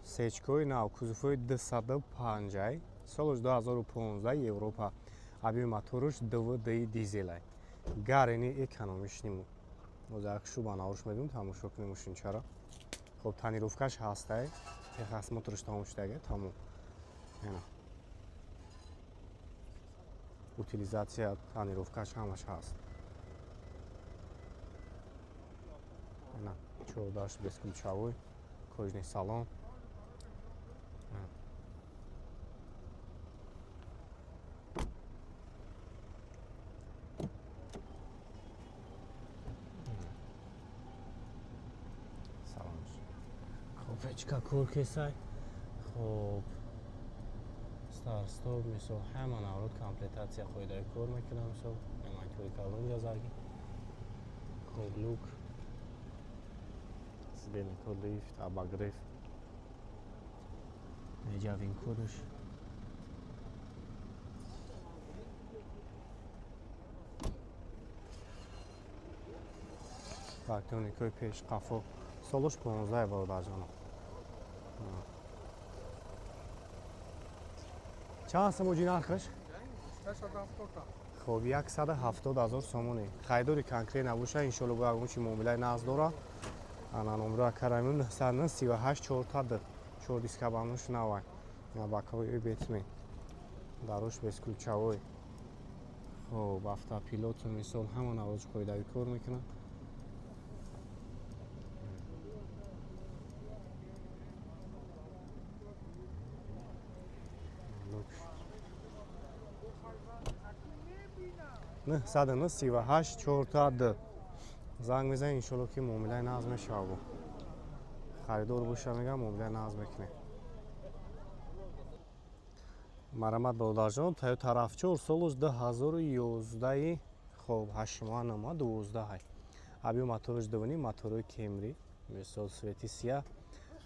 Сечкои нав, кузовҳои 205, солаш 2015, Европа. Объёми мотораш 2,2 дизелай. Гарени экономичный. Озак шуба навруш медум, тамошо кунем мошинчара. Хоб, тонировкаш ҳастай, техосмотрш тамом шудага, тамом. Яна. Утилизация, тонировкаш ҳамаш ҳаст. Яна, чордаш бесключевой, кожаный салон. Печка кор кесай. Хоб, старт-стоп, мисол, ҳама наврод комплектация қоидаи кор мекунам, мисол, монитори калон ҷазаги. Хоб, люк, сиденье, лифт, обогрев. Неҷа вин-кодаш. Парктроникҳои пеш, қафо. Солаш 15, бародарҷоно. Чанд сомоҷи нархаш? Хоб, 170 ҳазор сомонӣ. Харидори конкрет набоша, иншолло бо ягон чи муомилаи нағз дора. Ана номро карамин 938 4 4 диска бануш навай. На боковой бетмен. Дарош бесключевой. Хоб, автопилот, мисол, ҳама навоз қоидавӣ кор мекунад. 938 4 занг мезанед, иншолло ки муомилаи нағз мешавад. Харидор боша, мегам, муомилаи нағз мекунем. Марамат, бародарҷон, Toyota RAV4, солаш 2011, хоб, ҳаштмоҳа нама 12. Объём мотораш 2,5, моторҳои Camry, мисол, цвети сияҳ.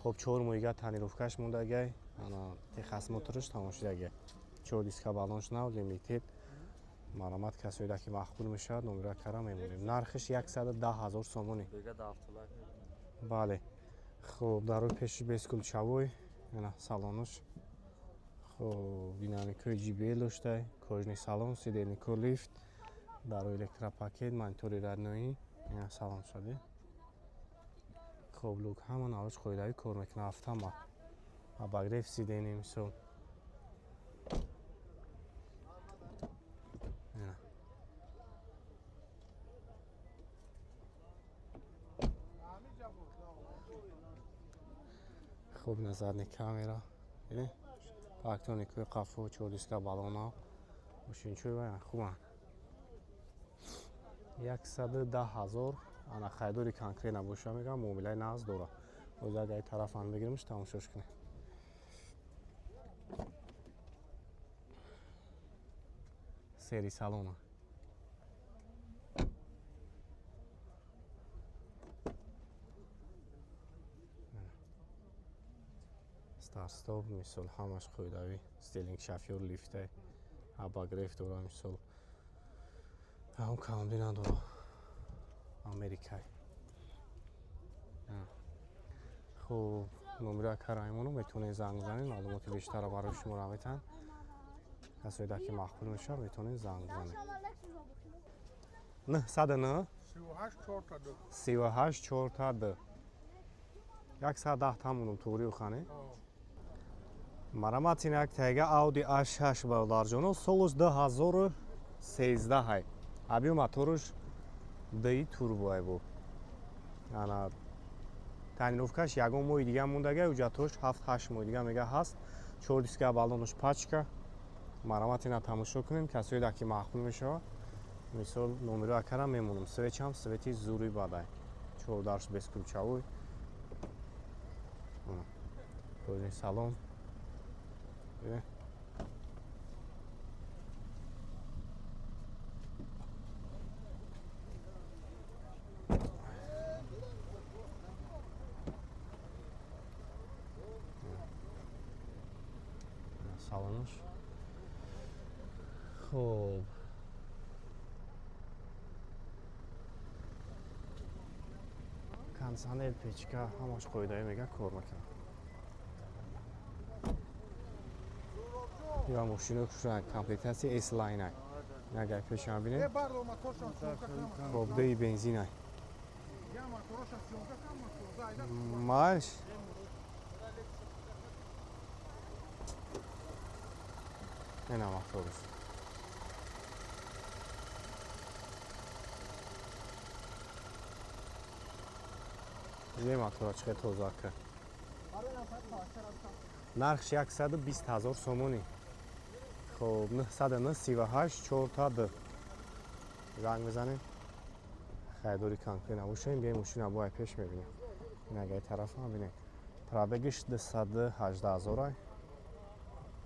Хоб, 4 моҳига тонировкаш мондагай, ана техосмотрш тамом шудагай. Чор диска балонш нав, лимитед. Марамат, касоида ки маъқул мешавад, номера кара мемонем. Нархиш 110 ҳазор сомонӣ. Бале. Хоб, дарои пеши бесключевой, ана салонаш. Хоб, динамикҳои JBL доштай, кожаный салон, сиденьеко лифт, дарои электропакет, монитори родной, ина салон шуде. Хоб, люк, ҳама навош қоидавӣ кор мекунад, автомат. Обогрев сиденье, мисол. Ина. Хуб, на задний камера. Диди? Парктроникҳои қафо, чор диска балона. Мошинчои вай хубанд. 110 ҳазор, ана харидори конкрет набоша, мегам, муомилаи нағз дора. Боз агар ин тарафам бигиримш, тамошош кунем. Сери салона. Старт-стоп, мисол, ҳамаш қоидавӣ, стелинг шофёр, лифте, обогрев дора, мисол. Ҳам камби надора. Америкай. Хуб, номера караймону метавонед занг занед, маълумоти бештарро барои шумо раветан. Касоида ки маъқул мешавад, метавонед занг занед. 909 38 4 110 тамонум туғри ухане. Марамат, ин як тайга Audi A6, бародарҷоно, солаш 2013. Объём мотораш 2 турбо бу. Ана тонировкаш ягон моҳи дига мондага, ҳуҷҷатҳош 7-8 моҳи дига мега ҳаст. Чор диска баллонаш пачка. Марамат, ина тамошо кунем, касоида ки маъқул мешавад. Мисол, номеро акара мемонам. Свечам свети зури бадай. Чор дарш бесключевой. Кожаный салон. Бибин. Салонаш. Хоб, кондиционер, печка, ҳамаш қоидаи мега кор мекунад. Ё мошино кушан комплектация S-Line ай. Агар пешам бинем. Хоб ди бензин ай. Маш ина моторш. Зе мотора чӣ тоза ка. Нархш 120 000 сомонӣ. Хоб 909 38 4 та 2. Занг мезанем. Харидори конкрет набошем, биёем мошина бо пеш мебинем. Ин агар тараф ҳам бинем. Пробегиш 218 000 ай.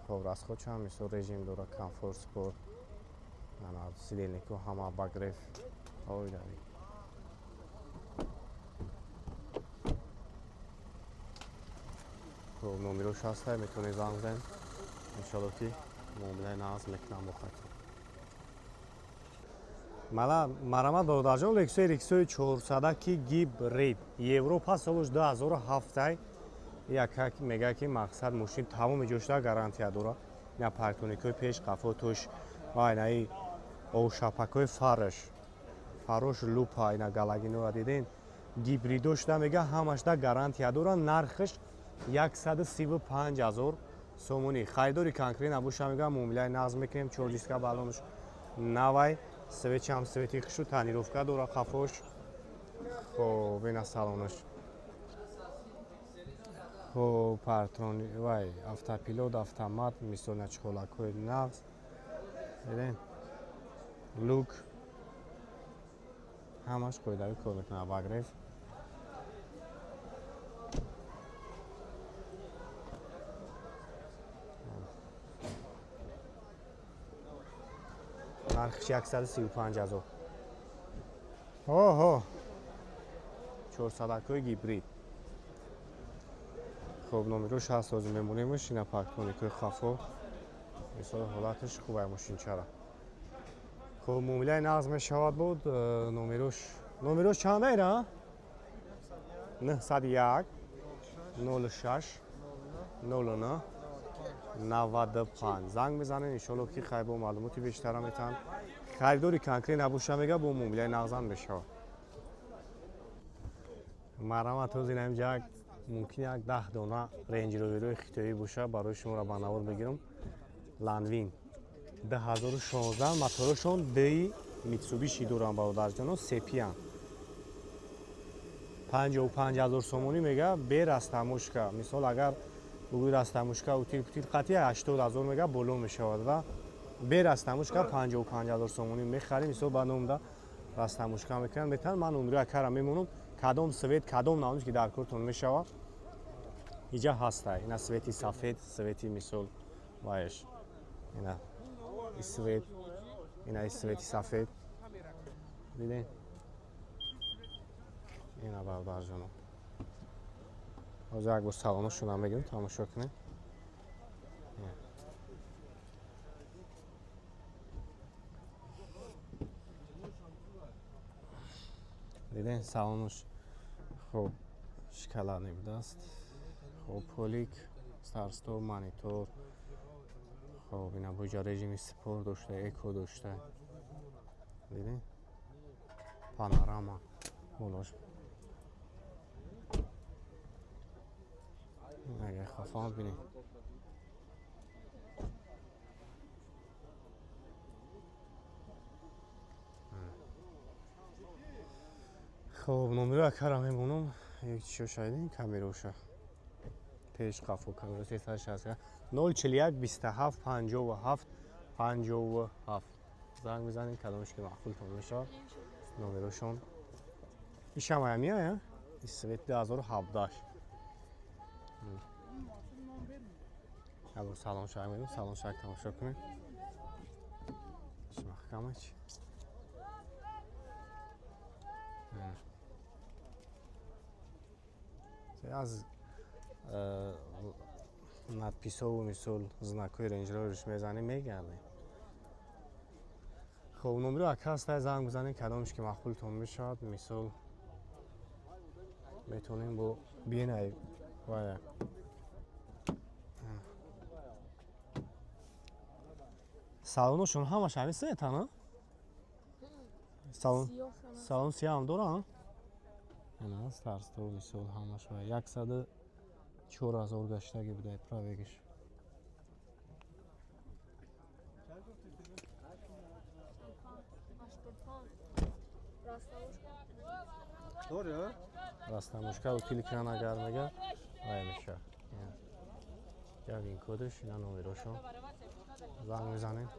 Хоб расход чам мисол режим дора комфорт спорт. Ана сидельнику ҳама багреф. Ой дари. Хоб номерош ҳаст, метавонед занг занед. Иншалло ки муомилаи нағз мекунам бо хатон. Мала марамат бародарҷон, Lexus RX 400 ки гибрид Европа солш 2007 ай. Яка мега ки мақсад мошин тамоми ҷошта гарантия дора. Ина партоникҳои пеш қафо туш ва инаи ошапакҳои фарш. Фарош лупа ина галагинора диден. Гибридошта мега ҳамашда гарантия дора. Нархш 135 000 сомонӣ. Харидори конкрет набоша мега муомилаи нағз мекунем. 4 диска балонш навай. Свети ҳам свети хушу тонировка дора қафош. Хоб ина салонаш. Хоб партрон вай автопилот, автомат, мисол начхолакҳои нағз. Дидем? Люк ҳамаш қоидавӣ кор мекунад багреф. Нархш 135 000. Ҳо. 400-кҳои гибрид. Хоб номерош ҳаст, ҳозир мемонемш. Ина парктроникҳои хафо. Мисол ҳолаташ хуб ай мошинчара. Хоб муомилаи нағз мешавад буд. Номерош чанд айра? 901 06 09 95. Занг мезанем, иншолло ки хай бо маълумоти бештара метаҳанд. Харидори конкрет набоша мега бо муомилаи нағзам мешавад. Марамат ҳозир инҷа мумкин як 10 дона Range Rover-ҳои хитоӣ боша, барои шуморо ба навор бигирам. Ланвин 2016 моторашон D Mitsubishi дорам бародарҷоно, сепиян. 55 000 сомонӣ мега бе растамушка. Мисол агар бугӯи растамушка утил путил қатъи 80 000 мега боло мешавад ва бе растамушка 55 000 сомонӣ мехарем. Мисол ба номда растамушка мекунанд, метавонанд. Ман номеро акара мемонам, кадом свет, кадом намуд ки дар кортон мешавад иҷа ҳаста. Ина свети сафед, свети мисол ваеш. Ина свет, ина свети сафед. Дидем? Ина бародарҷоно. Ҳозир як бор салонашонам мегирем, тамошо кунем. Дидем салонаш хоб шоколадный будааст. Хоб полик, старстор, монитор. Хоб ина буҷа режими спорт дошта, эко дошта. Дидем? Панорама болош. Агар хафа бинем. Хоб номеро акара мемонам. Як чишо шайдем камероша. Пеш қафо камеро 360 041 27 57 57. Занг мезанем, кадомаш ки маъқултон мешавад. Номерошон. Ишам ая? Свет 2017. Або салон шаг мегӯм, салон шаг тамошо кунем. Маҳкамач. Аз надписову мисол знакҳои Range Rover-ш мезанем, мегардем. Хоб номеро ака ҳаста, занг бизанем, кадомаш ки маъқултон мешавад. Мисол метавонем бо биенай вая. Салоношон ҳамаш ҳамин цвета, на? Салон салон сияҳам доранд. Ина старт-стоп, мисол, ҳамаш ва 104 000 гаштаги будай пробегиш. Растамушка утил кунан, агар мега вай меша. Я вин кодаш, ина номерошон, занг мезанем.